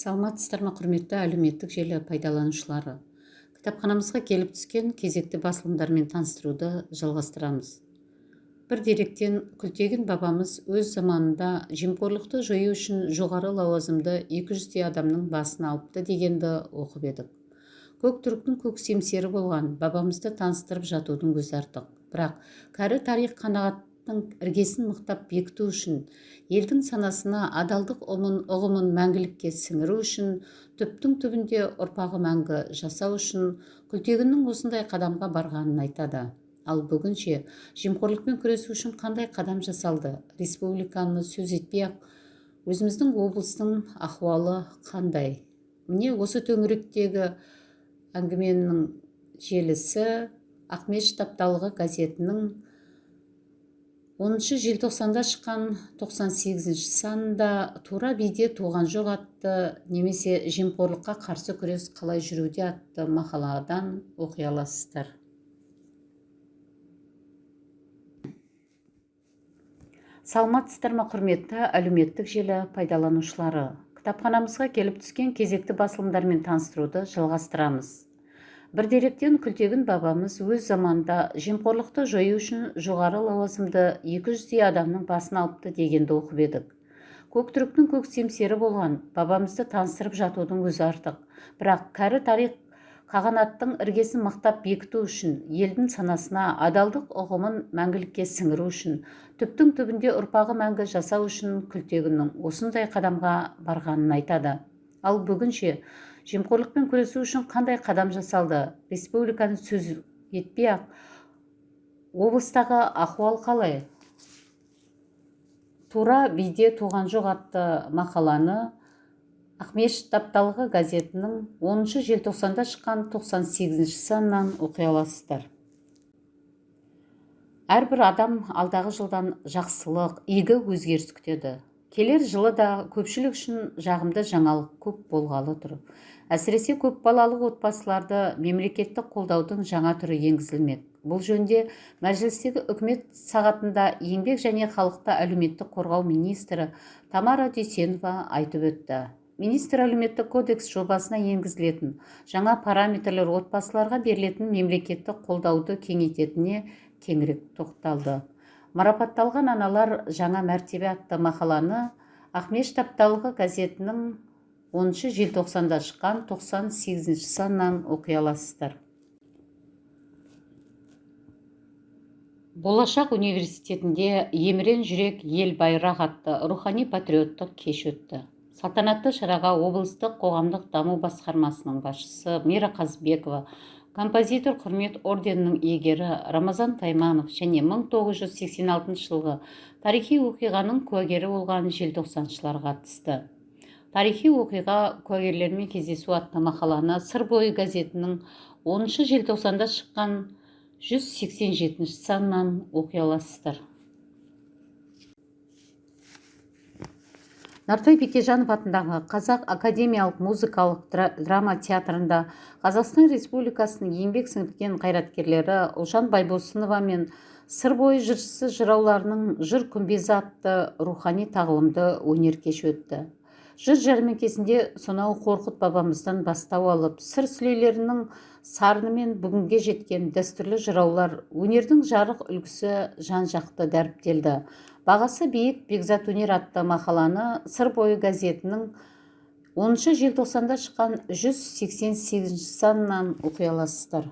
Саламатсыздар ма, құрметті әлеуметтік желі пайдаланушылары! Кітапханамызға келіп түскен кезекті басылымдармен таныстыруды жалғастырамыз. Бір деректен Күлтегін бабамыз өз заманында жемқорлықты жою үшін жоғары лауазымды 200-дей адамның басын алыпты дегенді оқып едік. Көк түріктің көк семсері болған бабамызды таныстырып жатудың өзі артық. Бірақ кәрі тарих қанағаттың іргесін мықтап бекіту үшін, елдің санасына адалдық ұғымын мәңгілікке сіңіру үшін, түптің түбінде ұрпағы мәңгі жасау үшін Күлтегіннің осындай қадамға барғанын айтады. Ал бүгінше жемқорлықпен күресу үшін қандай қадам жасалды? Республиканы сөз етпей-ақ, өзіміздің облыстың ахуалы қандай? Міне, осы төңіректегі әңгіменің желісі Ақмешіт апталығы газетінің 10 желтоқсанда шыққан 98 санында «Тура биде туған жоқ» атты немесе «Жемқорлыққа қарсы күрес қалай жүруде» атты мақаладан оқи аласыздар. Саламатсыздар ма, құрметті әлеуметтік желі пайдаланушылары! Кітапханамызға келіп түскен кезекті басылымдармен таныстыруды жалғастырамыз. Бір деректен Күлтегін бабамыз өз заманында жемқорлықты жою үшін жоғары лауазымды 200-дей адамның басын алыпты дегенді оқып едік. Көк түріктің көк семсері болған бабамызды таныстырып жатудың өзі артық. Бірақ кәрі тарих қағанаттың іргесін мықтап бекіту үшін, елдің санасына адалдық ұғымын мәңгілікке сіңіру үшін, түптің түбінде ұрпағы мәңгі жасау үшін Күлтегіннің осындай қадамға барғанын айтады. Ал бүгінше жемқорлықпен күресу үшін қандай қадам жасалды? Республиканы сөз етпей-ақ, облыстағы ахуал қалай? «Тура биде туған жоқ» атты мақаланы Ақмешіт апталығы газетінің 10 желтоқсанда шыққан 98 санынан оқи аласыздар. Әрбір адам алдағы жылдан жақсылық, игі өзгеріс күтеді. Келер жылы да көпшілік үшін жағымды жаңалық көп болғалы тұр. Әсіресе көпбалалы отбасыларды мемлекеттік қолдаудың жаңа түрі енгізілмек. Бұл жөнінде мәжілістегі үкімет сағатында еңбек және халықты әлеуметтік қорғау министрі Тамара Дүйсенова айтып өтті. Министр әлеуметтік кодекс жобасына енгізілетін жаңа параметрлер отбасыларға берілетін мемлекеттік қолдауды кеңейтетініне кеңірек тоқталды. «Марапатталған аналар жаңа мәртебе» атты мақаланы Ақмешіт апталығы газетінің 10 желтоқсанда шыққан 98 санынан оқи аласыздар. Болашақ университетінде «Емірен жүрек ел байрақ» атты рухани патриоттық кеш өтті. Салтанатты шараға облыстық қоғамдық даму басқармасының басшысы Мира Қазбекова, композитор, құрмет орденінің иегері Рамазан Тайманов және 1986 жылғы тарихи оқиғаның куәгері болған желтоқсаншылар қатысты. «Тарихи оқиға куәгерлерімен кездесу» атты мақаланы Сыр бойы газетінің 10 желтоқсанда шыққан 187 санынан оқи аласыздар. Нартай Бекежанов атындағы Қазақ академиялық музыкалық драма театрында Қазақстан Республикасының еңбек сіңірген қайраткерлері Ұлжан Байбосынова мен Сыр бойы жыршысы жырауларының «Жыр күмбезі» атты рухани тағылымды өнер кеші өтті. Жыр жәрмеңкесінде сонау Қорқыт бабамыздан бастау алып, Сыр сүлейлерінің сарынымен бүгінге жеткен дәстүрлі жыраулар өнердің жарық үлгісі жан-жақты дәріптелді. «Бағасы биік бекзат өнер» атты мақаланы Сыр бойы газетінің 10 желтоқсанда шыққан 188 санынан оқи аласыздар.